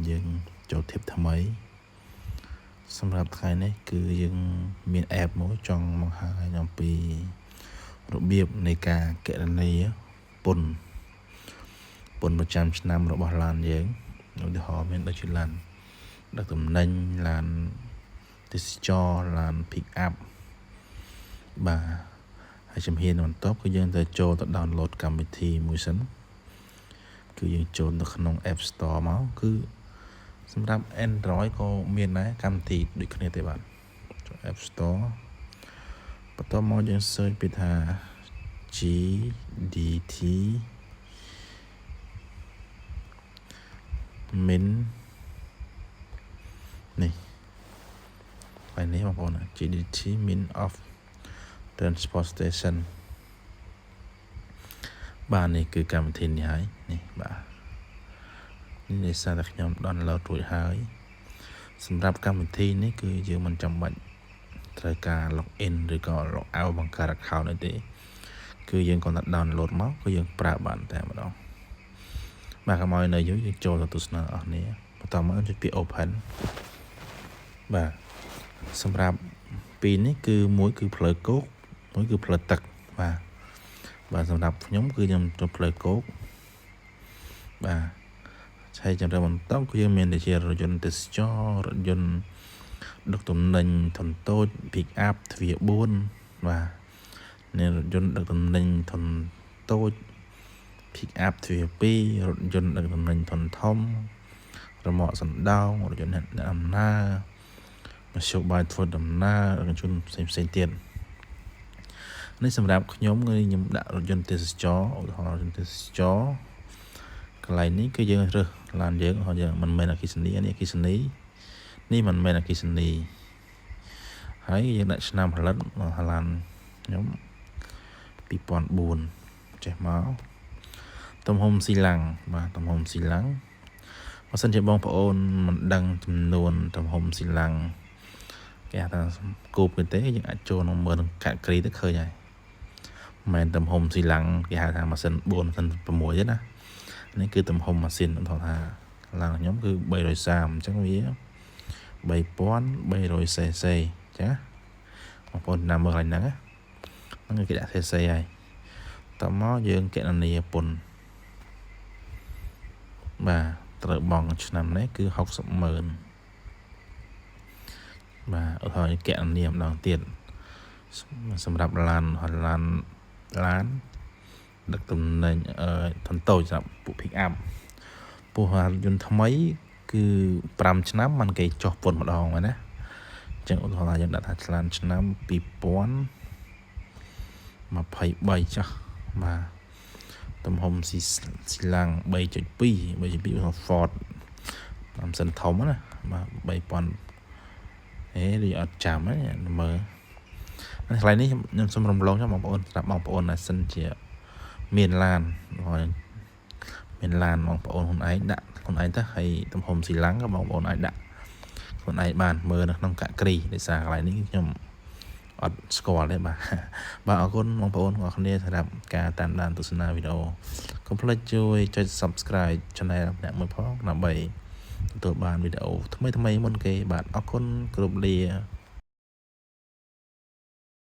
យើងចូល tip ថ្មីសម្រាប់ថ្ងៃនេះគឺយើងមាន app មួយចង់បង្ហាញអំពីរបៀបនៃការគណនាពន្ធពន្ធប្រចាំឆ្នាំរបស់ឡានយើងឧទាហរណ៍មានដូចជាឡានដឹកទំនិញឡានទេសចរឡាន pick up បាទហើយជំហានបន្ទាប់គឺយើងត្រូវចូលទៅ download កម្មវិធីមួយសិនគឺយើងចូលនៅក្នុង App Store មកគឺសម្រាប់ Android ក៏មានដែរកម្មវិធីដូចគ្នាទេបាទចូល App Store បន្ទាប់មកយើង search ពាក្យថា GDT min នេះហើយនេះបងប្អូន GDT min of transportation បាទនេះគឺកម្មវិធីនេះហើយនេះបាទនេះដោយសារតែខ្ញុំ download រួចហើយសម្រាប់កម្មវិធីនេះគឺយើងមិនចាំបាច់ត្រូវការ log in ឬក៏ log out បង្កើត account អីទេគឺយើងគ្រាន់តែ download មកគឺយើងប្រើបានតែម្ដងបាទកុំឲ្យនៅយូរយើងចូលទៅទស្សនាអស់គ្នាបន្តមកចុចពាក្យ open បាទសម្រាប់ពីរនេះគឺមួយគឺផ្លូវគោកមួយគឺផ្លូវទឹកបាទបាទសម្រាប់ខ្ញុំគឺខ្ញុំទៅផ្លូវគោកបាទហើយចំណុចបន្តគឺយើងមានដូចជារថយន្តទេសចររថយន្តដឹកទំនិញធុនតូច pick up ទ្វារ4បាទនេះរថយន្តដឹកទំនិញធុនតូច pick up ទ្វារ2រថយន្តដឹកទំនិញធុនធំរមាក់សណ្ដោងរថយន្តអ្នកដំណើរមធ្យោបាយធ្វើដំណើររថយន្តផ្សេងផ្សេងទៀតនេះសម្រាប់ខ្ញុំគឺខ្ញុំដាក់រថយន្តទេសចរឧទាហរណ៍រថយន្តទេសចរកន្លែងនេះគឺយើងរើសឡានយើងហើយយើងមិនមែនអគ្គិសនីនេះអគ្គិសនីនេះមិនមែនអគ្គិសនីហើយយើងដាក់ឆ្នាំផលិតឡានខ្ញុំ2004ចេះមកទំហំស៊ីឡាំងបាទទំហំស៊ីឡាំងបើសិនជាបងប្អូនមិនដឹងចំនួនទំហំស៊ីឡាំងគេហៅថាគូបគេទេយើងអាចចូលក្នុងមើលក្នុងកាតគ្រីទៅឃើញហើយមិនមែនទំហំស៊ីឡាំងគេហៅថាម៉ាស៊ីន4ម៉ាស៊ីន6ទេណានេះគឺទំហំម៉ាស៊ីនឧទាហរណ៍ថាឡានខ្ញុំគឺ330អញ្ចឹងវា3300 cc ចាបងប្អូនណាមើលកន្លែងហ្នឹងហ្នឹងគេដាក់ cc ហើយតមកយើងគណនាពន្ធបាទត្រូវបង់ឆ្នាំនេះគឺ60ម៉ឺនបាទឧទាហរណ៍គណនាម្ដងទៀតសម្រាប់ឡានឡានឡានដឹកទំនិញអឺធុនតូចសម្រាប់ពួក pick up ពោះរថយន្តថ្មីគឺ5ឆ្នាំมันគេចុះពន្ធម្ដងហើយណាអញ្ចឹងឧទាហរណ៍ថាយើងដាក់ថាឆ្លានឆ្នាំ2023ចុះបាទទំហំស៊ីស៊ីឡាំង3.2 3.2 Ford តាមសិនធំណាបាទ3000ហេដូចអត់ចាំហ្នឹងមើលកន្លែងនេះខ្ញុំសូមរំលងចុះបងប្អូនស្រាប់បងប្អូនណាសិនជាមានឡានមានឡានបងប្អូនខ្លួនឯងដាក់ខ្លួនឯងទៅហើយទំហំស៊ីឡាំងក៏បងប្អូនអាចដាក់ខ្លួនឯងបានមើលនៅក្នុងកាក់គ្រីដោយសារកន្លែងនេះខ្ញុំអត់ស្គាល់ទេបាទបាទអរគុណបងប្អូនទាំងអស់គ្នាសម្រាប់ការតាមដានទស្សនាវីដេអូកុំភ្លេចជួយចុច Subscribe Channel ម្នាក់មួយផងដើម្បីទទួលបានវីដេអូថ្មីៗមុនគេបាទអរគុណគ្រប់លា។